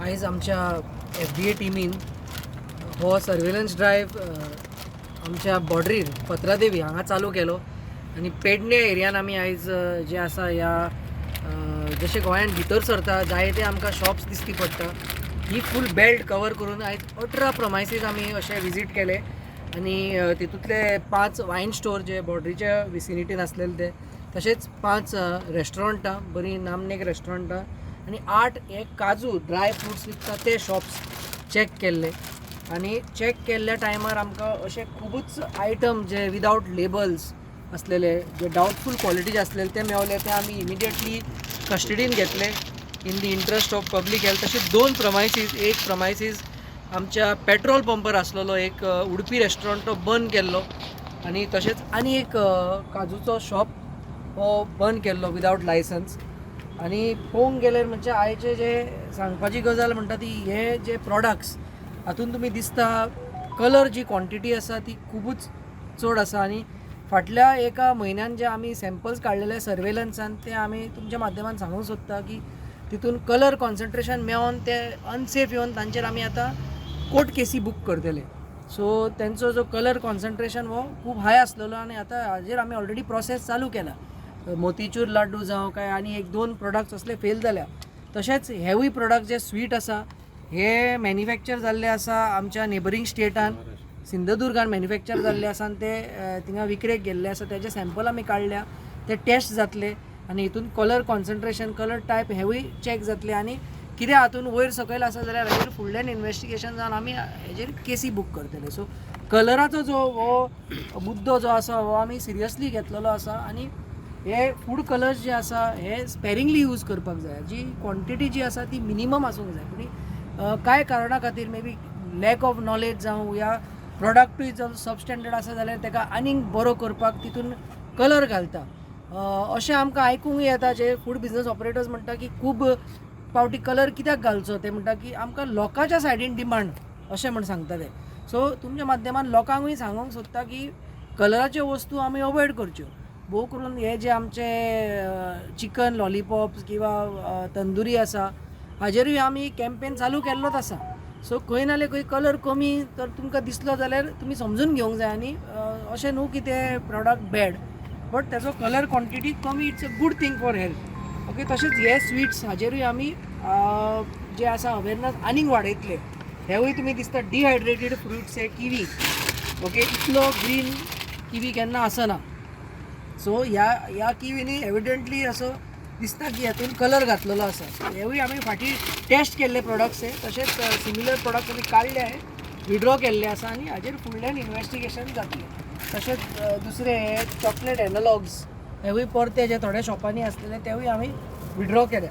आयज आमच्या एफडीए टिमीन हो सर्वेलन्स ड्रायव्ह आमच्या बॉर्डरीर पत्रादेवी हांगा चालू केलो आनी पेडणे एरियान आमी आयज जे आसा ह्या जशें गोंयांत भितर सरता जायते आमकां शॉप्स दिसती पडटा. ही फूल बेल्ट कवर करून आयज 18 प्रमायसीस आमी अशे विजीट केले आनी तितूंतले 5 वायन स्टोर जे बॉर्डरीच्या विसिनिटीन आसलेले ते, तशेंच 5 रेस्टॉरंटां, बरीं नामनेक रेस्टॉरंटां आनी 8 हे काजू ड्राय फ्रुट्स विकता ते शॉप्स चॅक केल्ले. आनी चॅक केल्ल्या टायमार आमकां अशे खुबूच आयटम जे विदावट लेबल्स आसलेले, जे डावटफूल क्वॉलिटीचे आसलेले ते मेवले, ते आमी इमिडिएटली कस्टडीन घेतले in the interest of public health. तशेंच 2 प्रमायसीस, एक प्रमायसीस आमच्या पेट्रोल पंपार आसलेलो एक उडपी रेस्टॉरंट तो बंद केल्लो आनी तशेंच आनी एक काजूचो शॉप हो बंद केल्लो विदावट लायसन्स. आनी पळोवंक गेल्यार म्हणजे आयचे जे सांगपाची गजाल म्हणटा ती हे जे प्रोडक्ट्स हातून तुमी दिसता कलर जी क्वॉन्टिटी आसा ती खुबूच चड आसा. आनी फाटल्या एका म्हयन्यान जे आमी सॅम्पल्स काडलेले सर्वेलन्सान ते आमी तुमच्या माध्यमान सांगूंक सोदता की तितून कलर कॉन्सन्ट्रेशन मेळोन ते अनसेफ येवन तांचेर आमी आतां कोर्ट केसी बूक करतले. सो तेंचो जो कलर कॉन्सन्ट्रेशन हो खूब हाय आसलेलो आनी आतां हाजेर आमी ऑलरेडी प्रोसेस चालू केला. मोतीचूर लाड्डू जावं काय आनी 1-2 प्रोडक्ट्स असले फेल जाल्या. तशेंच हेवूय प्रोडक्ट जे स्वीट आसा हे मॅन्युफॅक्चर जाल्ले आसा आमच्या नेबरींग स्टेटान, सिंधुदुर्गान मॅन्युफॅक्चर जाल्ले आसा आनी ते थिंगा विक्रेक गेल्ले आसा. तेजे सॅम्पल आमी काडल्या, ते टेस्ट जातले आनी हितून कलर कॉन्सन्ट्रेशन, कलर टायप हेवूय चॅक जातले आनी कितें हातून वयर सकयल आसा जाल्यार हाजेर फुडल्यान इन्वेस्टिगेशन जावन आमी हेजेर केसी बूक करतले. सो कलराचो जो हो मुद्दो जो आसा हो आमी सिरियसली घेतलेलो आसा आनी हे फूड कलर्स जे आसा हे स्पेरिंगली यूज करपाक जाय. जी क्वॉन्टिटी जी आसा ती मिनिमम आसूंक जाय. पूण कांय कारणा खातीर may be lack of knowledge जावं या प्रोडक्टूय जर सबस्टँडर्ड आसा जाल्यार ताका आनीक बरो करपाक तितून कलर घालता अशें आमकां आयकूंक येता. जे फूड बिजनस ऑपरेटर्स म्हणटा की खूब पावटी कलर कित्याक घालचो, ते म्हणटा की आमकां लोकांच्या सायडीन डिमांड अशें म्हण सांगता ते. सो तुमच्या माध्यमान लोकांकूय सांगूंक सोदता की कलराच्यो वस्तू आमी अवॉयड करच्यो. भोव करून हे जे आमचे चिकन लॉलीपॉप्स किंवा तंदुरी आसा हाजेरूय आमी कॅम्पेन चालू केल्लोच आसा. सो खंय ना जाल्यार खंय कलर कमी तर तुमकां दिसलो जाल्यार तुमी समजून घेवंक जाय आनी अशें न्हू की ते प्रोडक्ट बॅड, बट तेजो कलर क्वॉन्टिटी कमी it's a good thing for health. Okay, तशेंच हे स्वीट्स हाजेरूय आमी जे आसा अवेरनस आनीक वाडयतले. हेवूय तुमी दिसता डिहायड्रेटेड फ्रुट्स हे किवी. ओके, इतलो ग्रीन किवी केन्ना आसना. सो ह्या ह्या किवीनी एविडंटली असो दिसता की हातून कलर घातलेलो आसा. सो हेवूय आमी फाटीं टेस्ट केल्ले प्रोडक्ट्स हे, तशेंच सिमिलर प्रोडक्ट्स आमी काडले आहे, विड्रॉ केल्ले आसा आनी हाजेर फुडल्यान इन्वेस्टिगेशन जातलें. तशेंच दुसरे हे चॉकलेट एनलॉग्स हेवूय परते जे थोड्या शॉपांनी आसलेले तेवूय आमी विड्रॉ केल्या.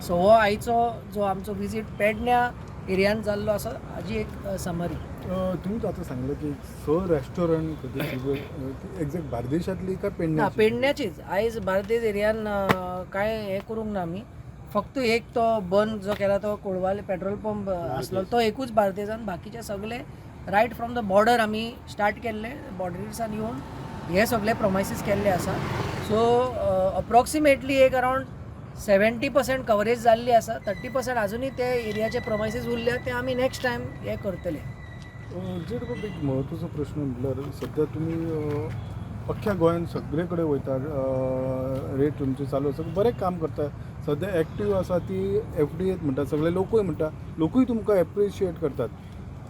सो हो आयचो जो आमचो विजीट पेडण्या एरियान जाल्लो आसा हाजी एक समरी. तुम्हीच आता सांगलं की 6 रेस्टॉरंट एक्झॅक्ट बार्देशातली का ना, पेडण्याची? पेडण्याचीच. आयज बार्देज एरियान कांय हें करूंक ना आमी. फक्त एक तो बंद जो केला तो कोळवाले पेट्रोल पंप आसलो तो एकूच बार्देजान, बाकीचे सगळे रायट फ्रॉम the border आमी स्टार्ट केल्ले, बॉर्डरीसान येवन हे सगळे प्रॉमायसीस केल्ले आसा. सो अप्रॉक्सिमेटली एक अरावंड 70% कवरेज जाल्ली आसा. 30% आजुनूय ते एरियाचे प्रॉमायसीस उरल्या, ते आमी नेक्स्ट टायम हे करतले. जेड बाब, एक म्हत्वाचो प्रश्न म्हटल्यार सध्या तुमी अख्ख्या गोंयांत सगळे कडेन वयता, रेड तुमचे चालू आसा, बरें काम करता, सध्या एक्टीव आसा ती एफडीए म्हणटा, सगळे लोकूय म्हणटा, लोकूय तुमकां एप्रिशिएट करतात.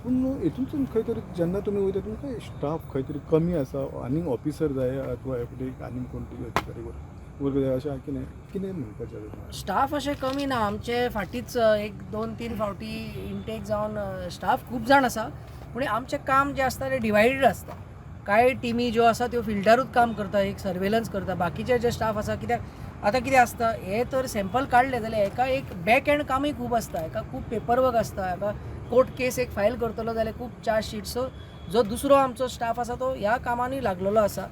पूण हितूनसून खंय तरी जेन्ना तुमी वयता तुमकां स्टाफ खंय तरी कमी आसा, आनीक ऑफिसर जाय अथवा एफडीए आनीक कोण तरी अधिकारी वर्ग जाय, अशें कितें कितें म्हणपाचें आसा तुमकां? स्टाफ अशें कमी ना आमचे. फाटींच 1-2-3 फावटी इंटेक जावन स्टाफ खूब जाण आसा. पूण आमचें काम जें आसता तें डिवायडीड आसता. कांय टिमी ज्यो आसा त्यो फिल्डारूच काम करता, एक सर्वेलन्स करता. बाकीचे जे स्टाफ आसा, कित्याक आतां कितें आसता, हे तर सॅम्पल काडले जाल्यार हेका एक बॅक एंड कामूय खूब आसता, हेका खूब पेपर वर्क आसता, हेका कोर्ट केस एक फायल करतलो जाल्यार खूब चार्ज शीट. सो जो दुसरो आमचो स्टाफ आसा तो ह्या कामांनी लागलेलो आसा.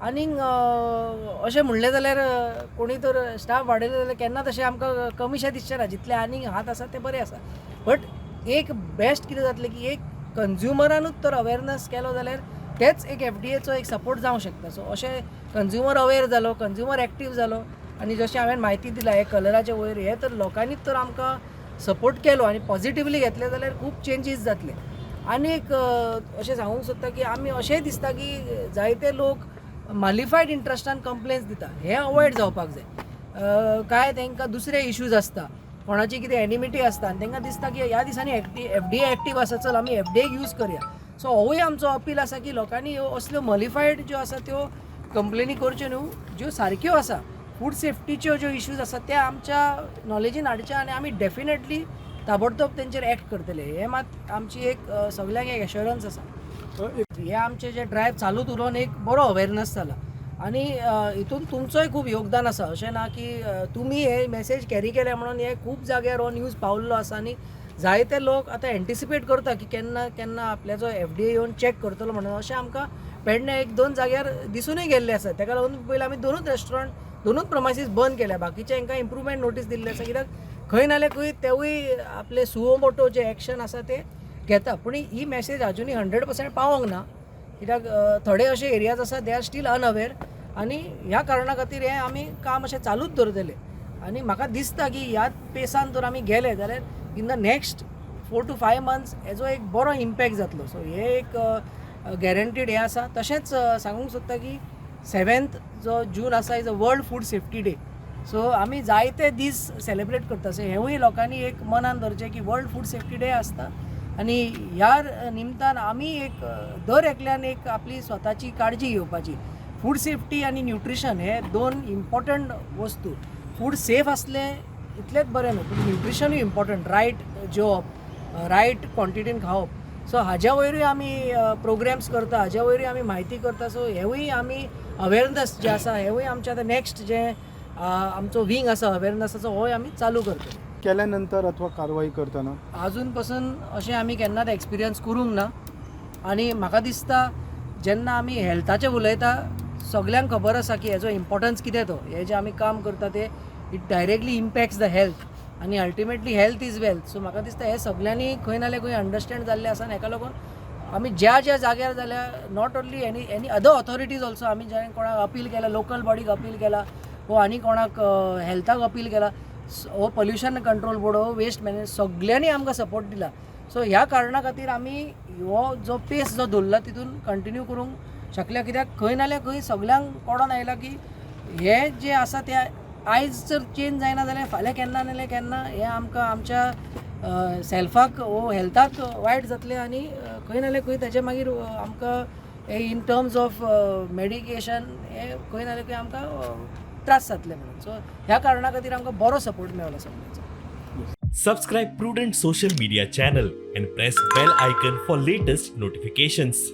आनीक अशें म्हणलें जाल्यार कोणी तर स्टाफ वाडयले जाल्यार केन्ना तशें आमकां कमीशें दिसचें ना. जितले आनीक हात आसा ते बरे आसा. बट एक बेस्ट कितें जातलें की एक कंज्युमरानूच तर अवेरनस केलो जाल्यार तेच एक एफडीएचो एक सपोर्ट जावंक शकता. सो अशें कंज्युमर अवेर जालो, कंज्युमर एक्टीव जालो आनी जशें हांवें म्हायती दिला हे कलराचे वयर, हे तर लोकांनीच तर आमकां सपोर्ट केलो आनी पॉझिटिवली घेतले जाल्यार खूब चेंजीस जातले. आनी एक अशें सांगूंक सोदता की आमी अशेंय दिसता की जायते लोक मालिफायड इंट्रस्टान कंप्लेन्स दिता, हें अवॉयड जावपाक जाय. काय तांकां दुसरे इश्यूज आसता, कोणाची कितें एनिमिटी आसता आनी तांकां दिसता की ह्या दिसांनी एफडीए एक्टीव आसा, चल आमी एफडीएक यूज करया. सो होवूय आमचो अपील आसा की लोकांनी ह्यो असल्यो मलिफायड ज्यो आसा त्यो कंप्लेनी करच्यो न्हू. ज्यो सारक्यो आसा, फूड सेफ्टीच्यो ज्यो इश्यूज आसा ते आमच्या नॉलेजीन हाडचे आनी आमी डेफिनेटली ताबडतोब तेंचेर एक्ट करतले, हें मात आमची एक सगल्यांक एक एश्योरन्स आसा. एक हे आमचे जे ड्रायव्ह चालूच उरोन एक बरो अवेरनस जाला आनी हितून तुमचोय खूब योगदान आसा. अशें ना की तुमी हे मॅसेज कॅरी केल्या म्हणून हे खूब जाग्यार हो न्यूज पावल्लो आसा आनी जायते लोक आतां एन्टिसिपेट करता की केन्ना केन्ना आपल्याचो एफडीए येवन चॅक करतलो म्हणून. अशें आमकां पेडणे एक दोन जाग्यार दिसूनय गेल्ले आसा. तेका लागून पयलीं आमी दोनूच रेस्टॉरंट, दोनूच प्रमायसीस बंद केल्या. बाकीचे हांकां इम्प्रुवमेंट नोटीस दिल्ली आसा, कित्याक खंय नाल्यार खंय तेवूय आपले सुओ मोटो जे एक्शन आसा ते घेता. पूण ही मॅसेज आजुनूय 100% पावोंक ना, कित्याक थोडे अशे एरियाज आसा, they are still unaware आनी ह्या कारणा खातीर हें आमी काम अशें चालूच दवरतले. आनी म्हाका दिसता की ह्या पेसान जर आमी गेले जाल्यार in the next 4 to 5 months हेजो एक बरो इम्पॅक्ट जातलो. सो हे एक गॅरंटीड हें आसा. तशेंच सांगूंक सोदता की 7th जो जून आसा is a World Food Safety Day. So आमी जायते दीस सेलिब्रेट करता. सो हेवूय लोकांनी एक मनान धरचें की वर्ल्ड फूड सेफ्टी डे आसता आनी ह्या निमतान आमी एक दर एकल्यान एक आपली स्वताची काळजी घेवपाची. फूड सेफ्टी आनी न्युट्रिशन हे दोन इम्पॉर्टंट वस्तू. फूड सेफ आसलें इतलेंच बरें न्हू, पूण न्युट्रिशनूय इम्पॉर्टंट, रायट जेवप, रायट क्वॉन्टिटीन खावप. सो हाज्या वयरूय आमी प्रोग्राम्स करता, हाज्या वयरूय आमी म्हायती करता. सो हेवूय आमी अवेरनस जें आसा, हेवूय आमचें आतां नॅक्स्ट जें आमचो विंग आसा अवेरनसाचो, होय आमी चालू करतले. केल्या नंतर अथवा कारवाई करतना? अजून पसून अशें आमी केन्नाच एक्सपिरियन्स करूंक ना. आनी म्हाका दिसता जेन्ना आमी हेल्थाचें उलयता, सगल्यांक खबर आसा की हेजो इम्पोर्टन्स कितें तो. हें जें आमी काम करता तें it directly impacts the health आनी ultimately health is wealth. So म्हाका दिसता हें सगल्यांनी खंय ना जाल्यार खंय अंडरस्टँड जाल्लें आसा आनी हेका लागून आमी ज्या ज्या जाग्यार जाल्यार, not only any other authorities also, आमी ज्या कोणाक अपील केला, लोकल बॉडीक अपील केला वो आनी कोणाक हेल्थाक अपील केला हो पोल्युशन कंट्रोल बोर्ड हो वेस्ट मॅनेज, सगल्यांनी आमकां सपोर्ट दिला. सो ह्या कारणा खातीर आमी हो जो पेस जो दवरला तितून कंटिन्यू करूंक शकल्या, कित्याक खंय नाल्यार खंय सगल्यांक कळोन आयलां की हे जें आसा तें आयज जर चेंज जायना जाल्यार फाल्यां केन्ना नाल्यार केन्ना हें आमकां आमच्या सेल्फाक वो हेल्थाक वायट जातलें आनी खंय नाल्यार खंय तेजे मागीर आमकां इन टर्म्स ऑफ मेडिकेशन हें खंय नाल्यार खंय आमकां त्रास जातले म्हणून. सो ह्या कारणा खातीर आमकां बरो सपोर्ट मेवला सगळ्यांचो. Subscribe Prudent Social Media channel and press bell icon for latest notifications.